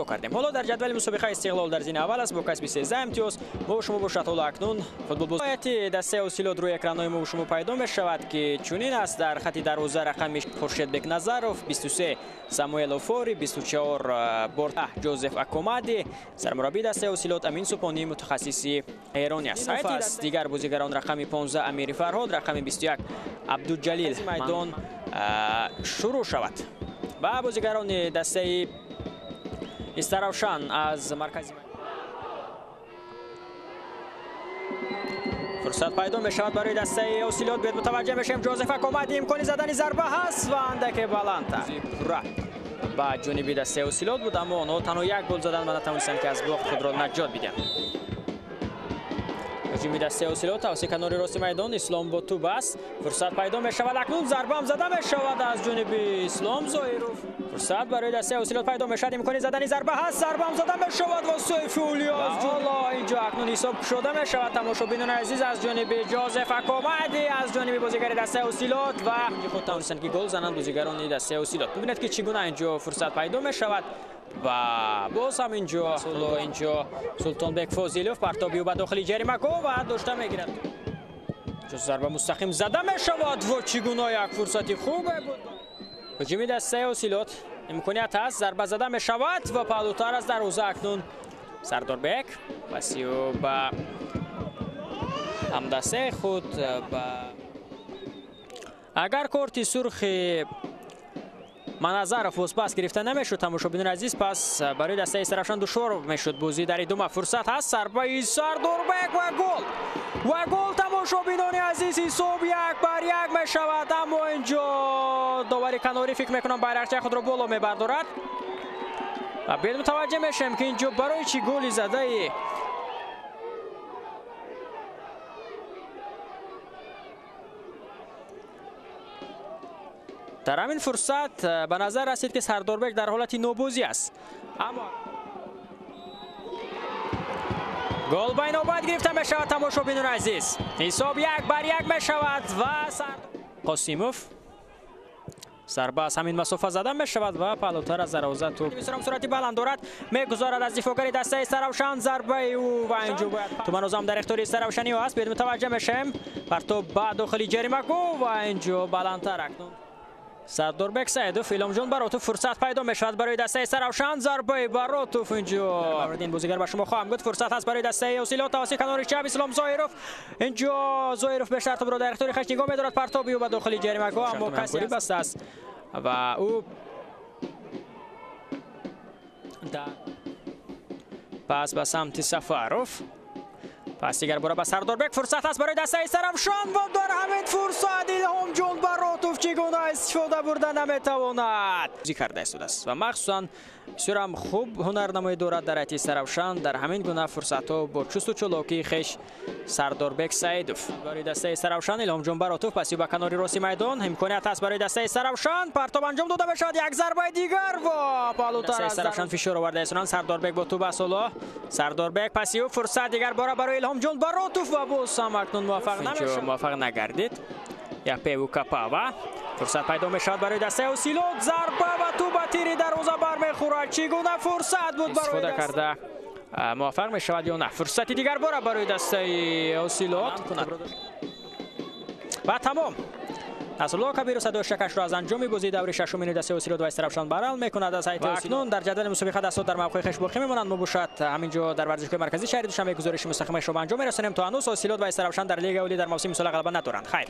Кардем. Ҳоло дар ҷадвали мусобиқа Истиқлол дар зини аввал аст бо касби 13 имтиёз. Мо шумо бошад ҳоло акнун футболбоз ҳайати дастаи Осилот рӯи экранҳои мо шумо пайдо мешавад, ки чунин аст: дар хати дарвоза рақами Хуршед Бекназаров 23, Самуэл Офори 24, Борта Ҷозеф Акомади. Сармураббии дастаи Осилот Амин Супонӣ, мутахассиси эронӣ аст. Аз дигар бозигарон рақами 15 Амири Фарҳод, рақами 21 Абдуҷалил. Майдон шурӯъ шавад ва бозигарони дастаи Истаравшан аз маркази фурсат пайдо мешавад барои дастаи Осилот. Биёед мутаваҷҷеҳ мешавем, Ҷозеф Акомади имкони задани зарба ҳаст ва андаке баландтар. Ба ҷониби дастаи Осилот буд, аммо онҳо танҳо як гол заданд ва натавонистанд, ки аз бохт худро наҷот бидиҳанд. Ҳуҷуми дастаи Осилот тавассути канори рости майдон Ислом бо тӯб аст. Фурсат пайдо мешавад, акнун зарбаам зада мешавад аз ҷониби Ислом Зоиров. Фурсат барои дастаи Осилот пайдо мешавад, имкони задани зарба ҳаст, зарбаам зада мешавад ва Сайфулло аз ҳоло инҷо акнун ҳисоб кушода мешавад. Тамошобинони азиз, аз ҷониби Ҷозеф Акомади, аз ҷониби бозигари дастаи Осилот ва худ тавонистанд, ки гол зананд бозигарони дастаи Осилот. Бибинед, ки чӣ гуна инҷо фурсат пайдо мешавад ва боз ҳам инҷо Султонбек Фозилов партоби ӯ ба дохили ҷаримагоҳ ва дошта мегирад. Зарба мустақим зада мешавад ва чӣ гуна як фурсати хубе буд. Ҳуҷуми дастаи Осилот имконият ҳаст, зарба зада мешавад ва паҳлӯтар аз дарвоза акнун Сардорбек паси ӯ ба ҳамдастаи худ. Ба агар корти сурхи Маназаров бозпас гирифта намешуд, тамошобинони азиз, пас барои дастаи Истаравшан душвор мешуд бозӣ дар идома. Фурсат ҳаст, зарбаи Сардорбек ва гол! Ва гол, тамошобинони азиз, ҳисоб 1-1 мешавад, аммо инҷо довари канорӣ фикр мекунам байрақчаи худро боло мебардорад. Ва биёед мутаваҷҷеҳ мешавем, ки инҷо барои чӣ голи задаи дар ҳамин фурсат ба назар расид, ки Сардорбек дар ҳолати нобозӣ аст, аммо гол ба инобат гирифта мешавад. Тамошобинони азиз, ҳисоб 1-1 мешавад ва Қосимов зарба аз ҳамин масофа зада мешавад ва паҳлӯтар аз дарвоза тӯб суръати баланд дорад, мегузорад аз дифоъгари дастаи Истаравшан. Зарбаи ӯ ва инҷо бояд тӯб ҳанӯзам дар ихтиёри Истаравшаниҳо аст. Биёед мутаваҷҷеҳ мешавем, партоб ба дохили ҷаримагоҳ ва инҷо баландтар акнун Сардорбек Саидов. Иломҷон Баротов, фурсат пайдо мешавад барои дастаи Истаравшан. Зарбаи Баротов инҷо ин бозигар ба шумо хоҳам гуфт. Фурсат ҳаст барои дастаи Осилот тавассути канори чап Ислом Зоиров. Инҷо Зоиров бештар тӯбро дар ихтиёри хеш нигоҳ медорад, партоби ӯ ба дохили ҷаримагоҳ, аммо касе баста аст ва ӯ пас ба самти Сафаров. Пас дигар бора ба Сардорбек, фурсат ҳаст барои дастаи Истаравшан ва дар ҳамин фурсат Илҳомҷон Баротов чӣ гуна истифода бурда наметавонад. Бозӣ карда истодааст ва махсусан бисёр ҳам хуб ҳунарнамоӣ дорад дар ҳайати Истаравшан. Дар ҳамин гуна фурсатҳо бо чусту чолокии хеш Сардорбек Саидов барои дастаи Истаравшан. Илҳомҷон Баротов паси ба канори рости майдон, имконият ҳаст барои дастаи Истаравшан, партоб анҷом дода мешавад, як зарбаи дигар ва паҳлӯтар аз Истаравшан фишор оварда истоданд. Сардорбек бо тӯб аст ҳоло. Сардорбек паси ӯ, фурсат дигар бора барои Илҳомҷон Баротов ва боз ҳам акнун муваффақ намешавад, муваффақ нагардид. Япеву Капава, фурсат пайдо мешавад барои дастаи Осилот, зарба ва тӯб ба тири дарвоза бармехӯрад. Чӣ гуна фурсат буд барои истифода карда муваффақ мешавад ё на? Фурсати дигар бора барои дастаи Осилот ва тамом. Насрулло Кабиров садои шакашро аз анҷоми бозии даври шашумини дастаи Осилот ва Истаравшан барал мекунад. Аз ҳайати акнун дар ҷадвали мусобиқа дастҳо дар мавқеи хеш боқӣ мемонанд. Мо бошад ҳамин ҷо дар варзишгоҳи марказии шаҳри Душанбе гузориши мустақимашро ба анҷом мерасонем. То ҳанӯз Осилот ва Истаравшан дар Лигаи Олӣ дар мавсими имсола ғалаба надоранд. Хайр.